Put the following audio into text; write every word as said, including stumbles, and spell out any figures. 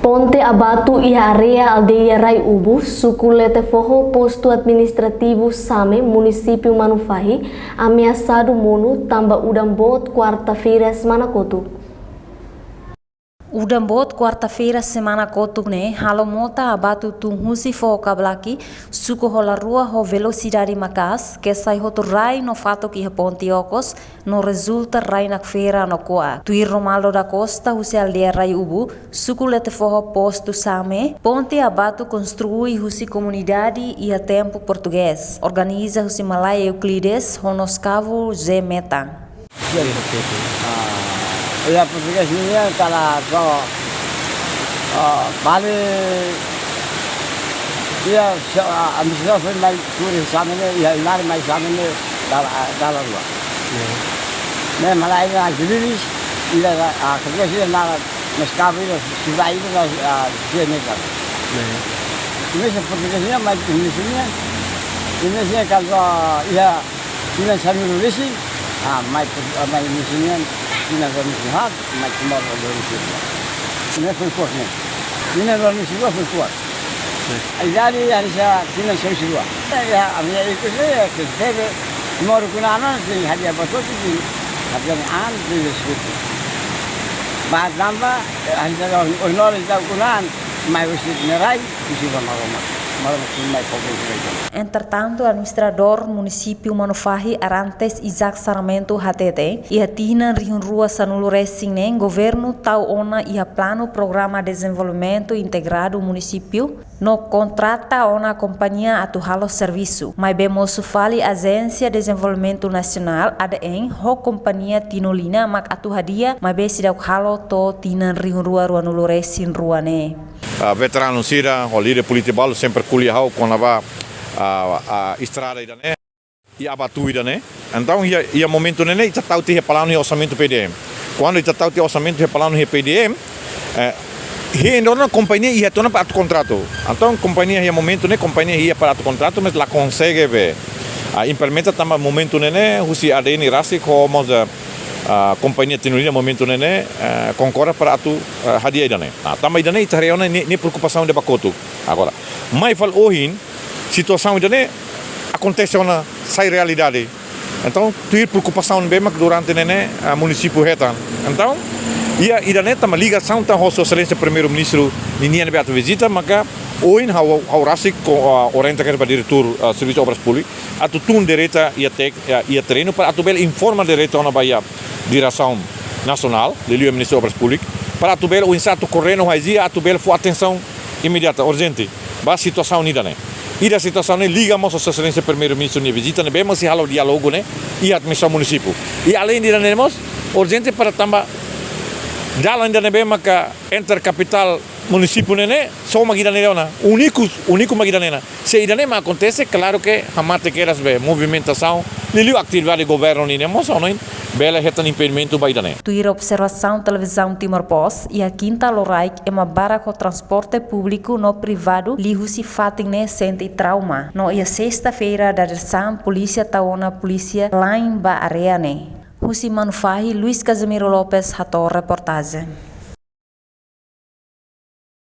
Ponte abatu iha área aldeia Rai Ubu, suku Letefoho, postu administrativu Same, munisípiu Manufahi, ameasadu monu tanba udan boot kuarta-feira semana kotuk. Udan boot kuarta-feira semana kotuk ne'e halo mota abatu tun husi foho Kablaki, suku hola rua ho velosidade maka'as, ke sai hotu rai no fatuk iha ponte okos, no rezulta rai nakfera no ko'a. Tuir Romaldo da Costa husi aldeia Rai Ubu, suku Letefoho, postu Same, ponte abatu konstrui husi komunidade iha tempu portugés, organiza husi malae Euclides ho noskavu Zé Meta. Ah, iha portugés nian kala so, ah, bali, iha so, ah, ambisio foi mai kuri Same ne'e, iha Inari mai Same ne'e dala, dala rua. Ne'e malae ne'e Euclides, iha, ah, portugés iha nala noskavu iha, sivai iha, ah, Zé Meta. Komesa portugés nian mai Indonézia nian, Indonézia nian kala so iha Tinan sanulu-resin, ah, mai, ah, mai Indonézia nian, tinan ruanulu-resin-haat, mai Timor ruanulu-resin-rua. Ne'e foi kuat ne'e. Tinan ruanulu-resin-rua foi kuat. Idade hanesan tinan sanulu-resin-rua. Ya, ami-nia ikus ne'e, ya, ke tebe, Timor ukun-an, si hadi'a buat hotu, si hadi'a an, si respeita. Ba tanba, eh, hanesan ohin-ohin ita ukun-an, mai husi ne'e rai, husi Roma-Roma. Maromak nia mai povu rai. Entretantu, administradór munisípiu Manufahi Arantes Isaac Sarmento hatete, iha tinan rihun rua sanulu-resin ne'e, governu tau ona iha planu programa dezenvolvimentu integradu munisípiu, no kontrata ona kompañia atu halo servisu. Maibé mosu fali Ajénsia Dezenvolvimentu Nasionál, A D N, ho kompañia Tinolina mak atu hadi'a, maibé seidauk halo to'o tinan rihun rua ruanulu-resin-rua ne'e. Ah, veteranu sira, ho líder polítiku balu sempre ko'alia ha'u kona-ba, ah, ah, estrada ida-ne'e, iha abatu ida-ne'e. Entaun, iha, iha momentu ne'e ne'e, ita tau tiha iha planu iha orsamentu P D M. Kuandu ita tau tiha orsamentu iha planu iha P D M, eh, iha endo ona kompañia iha tiha ona para atu kontratu. Entaun, kompañia iha momentu ne'e, kompañia iha para atu kontratu, mas la konsege be, ah, implementa tanba momentu ne'e ne'e, husi A D N rasik ho mós, ah, ah, kompañia Tinolina momentu ne'e ne'e, eh, konkorda para atu, eh, hadi'a ida-ne'e. Ah, tanba ida-ne'e, ita haree ona ne'e, ne'e preokupasaun ne'ebé kotuk. Agora, mai fali ohin, situasaun ida-ne'e akontese ona sai realidade. Entaun, tuir preokupasaun ne'ebé mak durante ne'e ne'e, ah, munisípiu hetan. Entaun, iha ida-ne'e tanba ligasaun tan ho Sua Exelénsia Primeiru-Ministru ninian ne'ebé atu vizita, maka ohin ha'u, ha'u rasik ko, ah, orienta kedas ba diretór, ah, Servisu Obras Públikas, atu tun direta iha te-, iha, iha terrenu para atu bele informa direta ona ba iha diresaun nasionál, liuliu Ministériu Obras Públikas, para atu bele oinsá atu koordena ho ASEA atu bele fó atensaun imediata, urjente, ba situasaun ida-ne'e. Ida situasaun ne'e liga mós ho Sua Exelénsia Primeiru-Ministru nia vizita ne'ebé mós sei halo diálogu ne'e iha administrasaun munisípiu. I aleinde ida-ne'e mós, urjente para tanba dalan ida ne'ebé maka entre kapitál munisípiu ne'e ne'e, só mak ida-ne'e ona. Úniku, úniku mak ida-ne'e ona. Se ida-ne'e mak akontese, klaru ke hamate kedas be movimentasaun, liuliu atividade governu nian ne'e mós, ohin bele hetan impedimentu ba ida-ne'e. Tuir observasaun Televizaun Timor Post, iha kinta loraik ema barak ho transporte públiku no privadu liuhusi fatin ne'e sente trauma. No iha sesta-feira dadeer-saan polísia tau ona polísia la'en ba área ne'e. Husi Manufahi, Luis Casimiro Lopes hato'o reportajen.